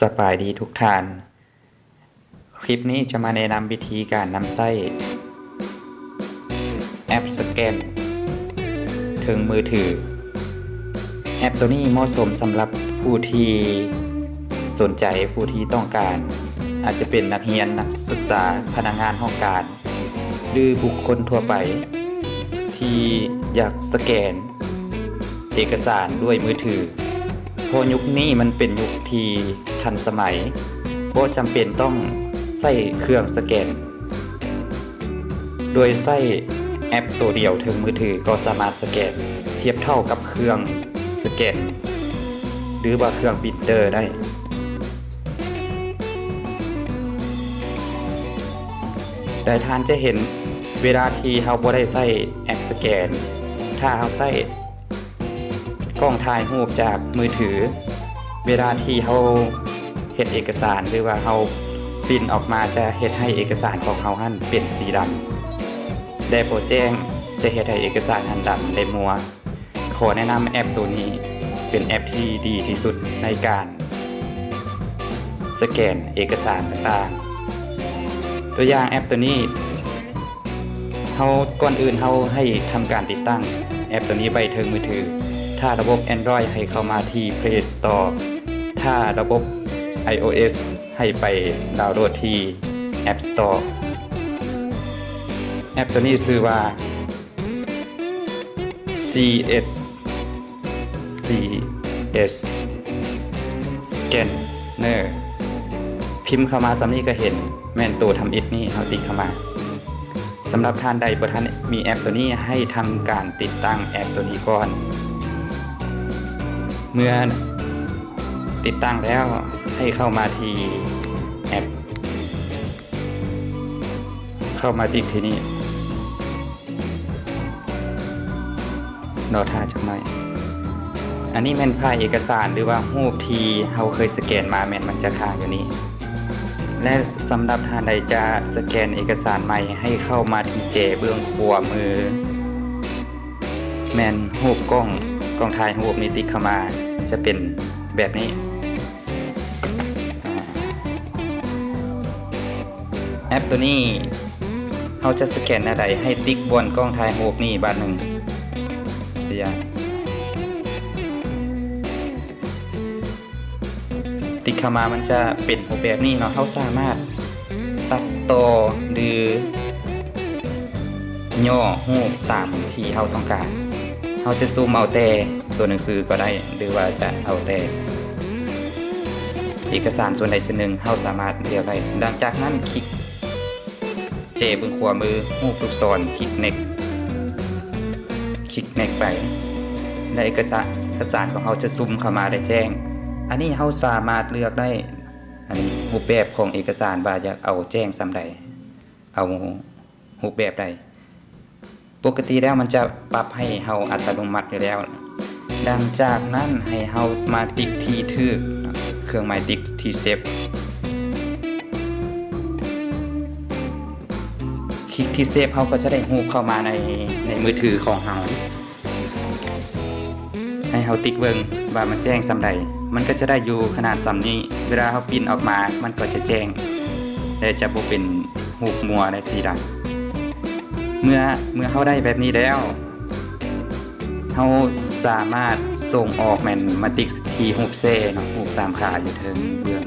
ສະບາຍດີທຸກທ່ານ. ຄລິບນີ້ຈະມາແນະນຳວິທີການນຳໃຊ້ແອັບສະແກນເທິງມືຖື. ແອັບໂຕນີ້ເໝາະສົມສຳລັບຜູ້ທີ່ສົນໃຈ, ຜູ້ທີ່ຕ້ອງການ, ອາດຈະເປັນນັກຮຽນ, ນັກສຶກສາ, ພະນັກງານຫ້ອງການ ຫຼື ບຸກຄົນທົ່ວໄປທີ່ຢາກສະແກນເອກະສານດ້ວຍມືຖື, ເພາະຍຸກນີ້ມັນເປັນຍຸກທີ່ທັນສະໄໝ, ບໍ່ຈຳເປັນຕ້ອງໃຊ້ເຄື່ອງສະແກນ. ໂດຍໃຊ້ແອັບໂຕດຽວເທິງມືຖືກໍສາມາດສະແກນທຽບເທົ່າກັບເຄື່ອງສະແກນ ຫຼືວ່າເຄື່ອງປຣິນເຕີໄດ້. ແລະ ທ່ານຈະເຫັນເວລາທີ່ເຮົາບໍ່ໄດ້ໃຊ້ແອັບສະແກນ, ຖ້າເຮົາໃຊ້ ກ້ອງຖ່າຍຮູບຈາກມືຖື, ເວລາທີ່ເຮົາເຮັດເອກະສານ ຫຼືວ່າເຮົາປຣິນອອກມາ ຈະເຮັດໃຫ້ເອກະສານຂອງເຮົາຫັ້ນເປັນສີດຳ ແລະ ບໍ່ແຈ້ງ, ຈະເຮັດໃຫ້ເອກະສານຫັ້ນດຳ ແລະ ມົວ. ຂໍແນະນຳແອັບໂຕນີ້ເປັນແອັບທີ່ດີທີ່ສຸດໃນການ ສະແກນເອກະສານຕ່າງໆ. ຕົວຢ່າງແອັບໂຕນີ້ ເຮົາ ກ່ອນອື່ນເຮົາໃຫ້ທຳການຕິດຕັ້ງແອັບໂຕນີ້ໄວ້ເທິງມືຖື. ຖ້າລະບົບ Android ໃຫ້ເຂົ້າມາທີ່ Play Store, ຖ້າລະບົບ iOS ໃຫ້ໄປດາວໂຫຼດທີ່ App Store. ແອັບໂຕນີ້ຊື່ວ່າ CSCS Scanner. ພິມເຂົ້າມາສ່ຳນີ້ກໍເຫັນ, ແມ່ນໂຕທຳອິດນີ້ ເຮົາຕິກເຂົ້າມາ. ສຳລັບທ່ານໃດບໍ່ທັນມີແອັບໂຕນີ້, ໃຫ້ທຳການຕິດຕັ້ງແອັບໂຕນີ້ກ່ອນ. ເມື່ອຕິດຕັ້ງແລ້ວ, ໃຫ້ເຂົ້າມາທີ່ແອັບ, ເຂົ້າມາຕິກທີ່ນີ້. ລໍຖ້າຈັກໜ້ອຍ. ອັນນີ້ແມ່ນໄຟລ໌ເອກະສານ ຫຼືວ່າຮູບທີ່ເຮົາເຄີຍສະແກນມາ, ແມ່ນມັນຈະຄ້າງຢູ່ນີ້. ແລະ ສຳລັບທ່ານໃດຈະສະແກນເອກະສານໃໝ່, ໃຫ້ເຂົ້າມາທີ່ແຈເບື້ອງຂວາມື, ແມ່ນຮູບກ້ອງ, ກ້ອງຖ່າຍຮູບນີ້, ຕິກເຂົ້າມາ, ຈະເປັນແບບນີ້. ແອັບໂຕນີ້ເຮົາຈະສະແກນແນວໃດ? ໃຫ້ຕິກບ່ອນກ້ອງຖ່າຍຮູບນີ້ບາດໜຶ່ງ. ຕິກເຂົ້າມາມັນຈະເປັນຮູບແບບນີ້ເນາະ, ເຮົາສາມາດຕັດຕໍ່ ຫຼື ຫຍໍ້ຮູບຕາມທີ່ເຮົາຕ້ອງການ. ເຮົາຈະຊູມເອົາແຕ່ຕົວໜັງສືກໍໄດ້ ຫຼືວ່າຈະເອົາແຕ່ເອກະສານສ່ວນໃດສ່ວນໜຶ່ງ ເຮົາສາມາດເລືອກໄດ້. ຫຼັງຈາກນັ້ນ ຄລິກແຈເບື້ອງຂວາມື ຮູບລູກສອນ ຄລິກ Next ຄລິກ Next ໄປ ແລະ ເອກະສານ ເອກະສານຂອງເຮົາຈະຊູມເຂົ້າມາໄດ້ແຈ້ງ. ອັນນີ້ເຮົາສາມາດເລືອກໄດ້ ອັນນີ້ຮູບແບບຂອງເອກະສານວ່າຢາກເອົາແຈ້ງສ່ຳໃດ. ເອົາຮູບແບບໃດ. ປົກກະຕິແລ້ວມັນຈະປັບໃຫ້ເຮົາອັດຕະໂນມັດຢູ່ແລ້ວ. ຫຼັງຈາກນັ້ນໃຫ້ເຮົາມາຕິກທີ່ຖືກ, ເຄື່ອງໝາຍຕິກທີ່ Save. ຄລິກທີ່ Save ເຮົາກໍຈະໄດ້ຮູບເຂົ້າມາໃນ, ໃນມືຖືຂອງເຮົາ. ໃຫ້ເຮົາຕິກເບິ່ງວ່າມັນແຈ້ງສ່ຳໃດ, ມັນກໍຈະໄດ້ຢູ່ຂະໜາດສ່ຳນີ້. ເວລາເຮົາປຣິນອອກມາ ມັນກໍຈະແຈ້ງ ແລະ ຈະບໍ່ເປັນຮູບມົວ ແລະ ສີດຳ. ເມື່ອ, ເມື່ອເຮົາໄດ້ແບບນີ້ແລ້ວ, ເຮົາສາມາດສົ່ງອອກ ແມ່ນມາຕິກທີ່ຮູບແຊເນາະ, ຮູບສາມຂາຢູ່ເທິງເບື້ອງ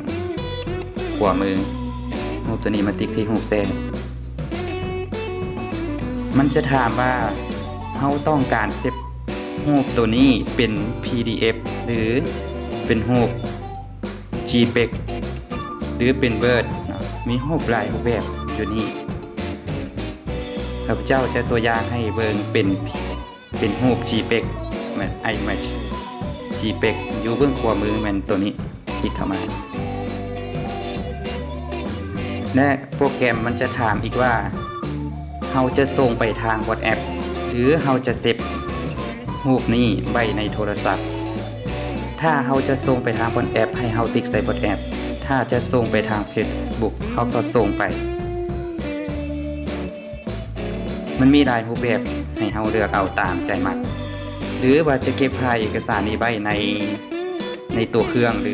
ຂວາມື. ຮູບໂຕນີ້ມາຕິກທີ່ຮູບແຊ. ມັນຈະຖາມວ່າເຮົາຕ້ອງການເຊບຮູບໂຕນີ້ເປັນ PDF ຫຼື ເປັນຮູບ JPEG ຫຼື ເປັນ Word ເນາະ, ມີຮູບຫຼາຍຮູບແບບຢູ່ນີ້. ຂ້າພະເຈົ້າຈະຕົວຢ່າງໃຫ້ເບິ່ງເປັນ ເປັນຮູບ JPEG ແມ່ນ iMage JPEG ຢູ່ເບື້ອງຂວາມືແມ່ນໂຕນີ້, ຄລິກເຂົ້າມາ ແລະ ໂປຣແກຣມມັນຈະຖາມອີກວ່າ ເຮົາຈະສົ່ງໄປທາງ WhatsApp ຫຼື ເຮົາຈະເຊບຮູບນີ້ໄວ້ໃນໂທລະສັບ. ຖ້າເຮົາຈະສົ່ງໄປທາງ WhatsApp ໃຫ້ເຮົາຕິກໃສ່ WhatsApp, ຖ້າຈະສົ່ງໄປທາງ Facebook ເຮົາກໍສົ່ງໄປ. ມັນມີຫຼາຍຮູບແບບໃຫ້ເຮົາເລືອກເອົາຕາມໃຈມັກ ຫຼືວ່າຈະເກັບໄຟລ໌ເອກະສານນີ້ໄວ້ໃນ, ໃນຕົວເຄື່ອງ ຫຼື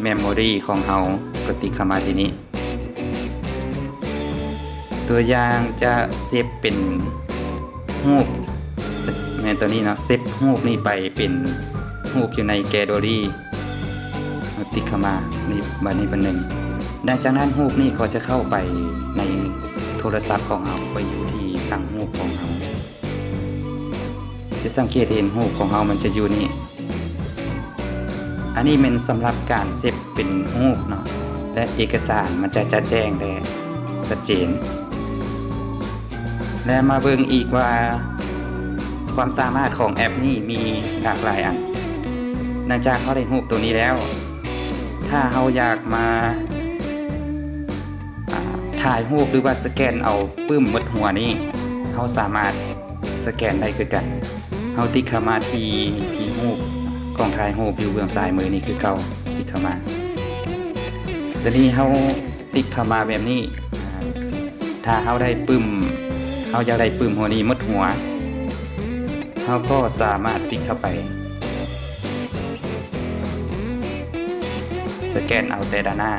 memory ຂອງເຮົາ ກໍຕິກເຂົ້າມາທີ່ນີ້. ຕົວຢ່າງຈະເຊບເປັນຮູບ ແມ່ນຕົວນີ້ເນາະ, ເຊບຮູບນີ້ໄປເປັນຮູບຢູ່ໃນ gallery ເຮົາຕິກເຂົ້າມານີ້ ບາດນີ້ບາດໜຶ່ງ. ຫຼັງຈາກນັ້ນຮູບນີ້ກໍຈະເຂົ້າໄປໃນໂທລະສັບຂອງເຮົາ, ໄປຢູ່ທີ່ຕັ້ງຮູບຂອງເຮົາ. ຈະສັງເກດເຫັນຮູບຂອງເຮົາມັນຈະຢູ່ນີ້. ອັນນີ້ແມ່ນສຳລັບການເຊບເປັນຮູບເນາະ ແລະ ເອກະສານມັນຈະຈະແຈ້ງ ແລະ ຊັດເຈນ. ແລະ ມາເບິ່ງອີກວ່າຄວາມສາມາດຂອງແອັບນີ້ມີຫຼາກຫຼາຍອັນ. ຫຼັງຈາກເຮົາໄດ້ຮູບໂຕນີ້ແລ້ວ, ຖ້າເຮົາຢາກມາ ອ່າ ຖ່າຍຮູບ ຫຼືວ່າສະແກນເອົາປຶ້ມໝົດຫົວນີ້, ເຮົາສາມາດ ສະແກນໄດ້ຄືກັນ. ເຮົາຕິກເຂົ້າມາທີ່ ທີ່ຮູບ ກ້ອງຖ່າຍຮູບຢູ່ເບື້ອງຊ້າຍມືນີ້ຄືເກົ່າ, ຕິກເຂົ້າມາ. ຕອນນີ້ເຮົາຕິກເຂົ້າມາແບບນີ້. ຖ້າເຮົາໄດ້ປຶ້ມ ເຮົາຢາກໄດ້ປຶ້ມຫົວນີ້ໝົດຫົວ, ເຮົາກໍສາມາດຕິກເຂົ້າໄປ ສະແກນເອົາແຕ່ດ້ານໜ້າ.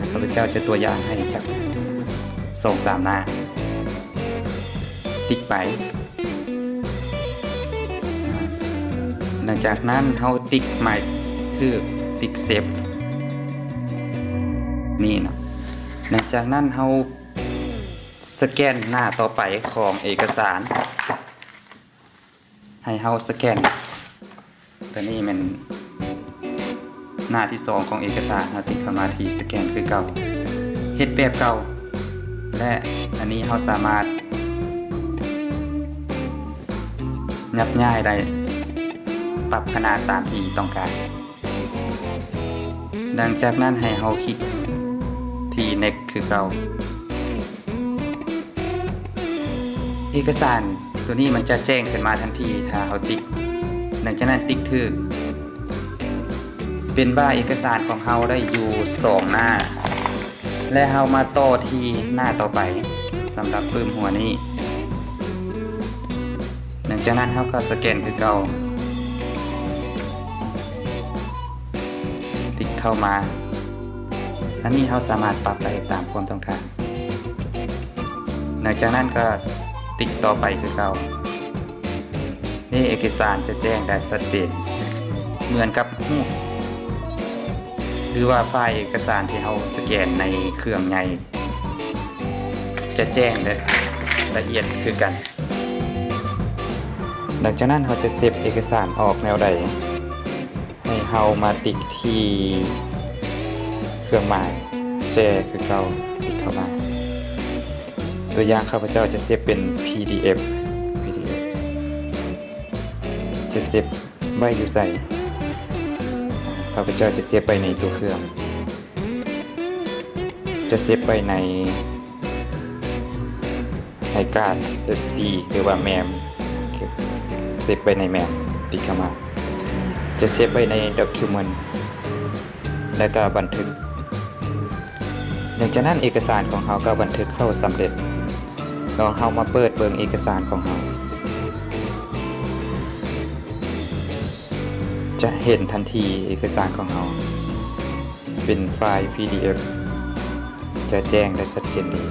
ຂ້າພະເຈົ້າຈະຕົວຢ່າງໃຫ້ຈັກສອງສາມໜ້າ. ຕິກໄປ. ຫຼັງຈາກນັ້ນເຮົາຕິກໝາຍຖືກ, ຕິກເຊບນີ້ເນາະ. ຫຼັງຈາກນັ້ນເຮົາສະແກນໜ້າຕໍ່ໄປຂອງເອກະສານ. ໃຫ້ເຮົາສະແກນ. ຕົວນີ້ແມ່ນໜ້າທີສອງຂອງເອກະສານ, ເຮົາຕິກເຂົ້າມາທີ່ສະແກນຄືເກົ່າ, ເຮັດແບບເກົ່າ ແລະ ອັນນີ້ເຮົາສາມາດຍັບຍ້າຍໄດ້, ປັບຂະໜາດຕາມທີ່ຕ້ອງການ. ຫຼັງຈາກນັ້ນໃຫ້ເຮົາຄລິກທີ່ next ຄືເກົ່າ. ເອກະສານຕົວນີ້ມັນຈະແຈ້ງຂຶ້ນມາທັນທີຖ້າເຮົາຕິກ. ຫຼັງຈາກນັ້ນຕິກຖືກ. ເປັນວ່າເອກະສານຂອງເຮົາໄດ້ຢູ່ສອງໜ້າ ແລະ ເຮົາມາຕໍ່ທີ່ໜ້າຕໍ່ໄປສຳລັບປຶ້ມຫົວນີ້. ຫຼັງຈາກນັ້ນເຮົາກໍສະແກນຄືເກົ່າ. ຕິກເຂົ້າມາ. ອັນນີ້ເຮົາສາມາດປັບໄດ້ຕາມຄວາມຕ້ອງການ. ຫຼັງຈາກນັ້ນກໍຕິກຕໍ່ໄປຄືເກົ່າ. ນີ້ເອກະສານຈະແຈ້ງໄດ້ຊັດເຈນ ເໝືອນກັບຮູບ ຫຼືວ່າໄຟລ໌ເອກະສານທີ່ເຮົາສະແກນໃນເຄື່ອງໃຫຍ່ ຈະແຈ້ງ ແລະ ລະອຽດຄືກັນ. ຫຼັງຈາກນັ້ນເຮົາຈະເຊບເອກະສານອອກແນວໃດ? ໃຫ້ເຮົາມາຕິກທີ່ເຄື່ອງໝາຍແຊຄືເກົ່າ, ຕິກເຂົ້າມາ. ຕົວຢ່າງ ຂ້າພະເຈົ້າຈະເຊບເປັນ PDF, PDF ຈະເຊບໄວ້ຢູ່ໃສ? ຂ້າພະເຈົ້າຈະເຊບໄວ້ໃນຕົວເຄື່ອງ, ຈະເຊບໄວ້ໃນ ໃນກາດ SD ຫຼືວ່າ mem, ເຊບໄວ້ໃນ mem, ຕິກເຂົ້າມາ. ຈະເຊບໄວ້ໃນ Document ແລ້ວກໍບັນທຶກ. ຫຼັງຈາກນັ້ນເອກະສານຂອງເຮົາກໍບັນທຶກເຂົ້າສຳເລັດ. ລອງເຮົາມາເປີດເບິ່ງເອກະສານຂອງເຮົາ. ຈະເຫັນທັນທີເອກະສານຂອງເຮົາເປັນໄຟລ໌ PDF ຈະແຈ້ງໄດ້ຊັດເຈນດີ.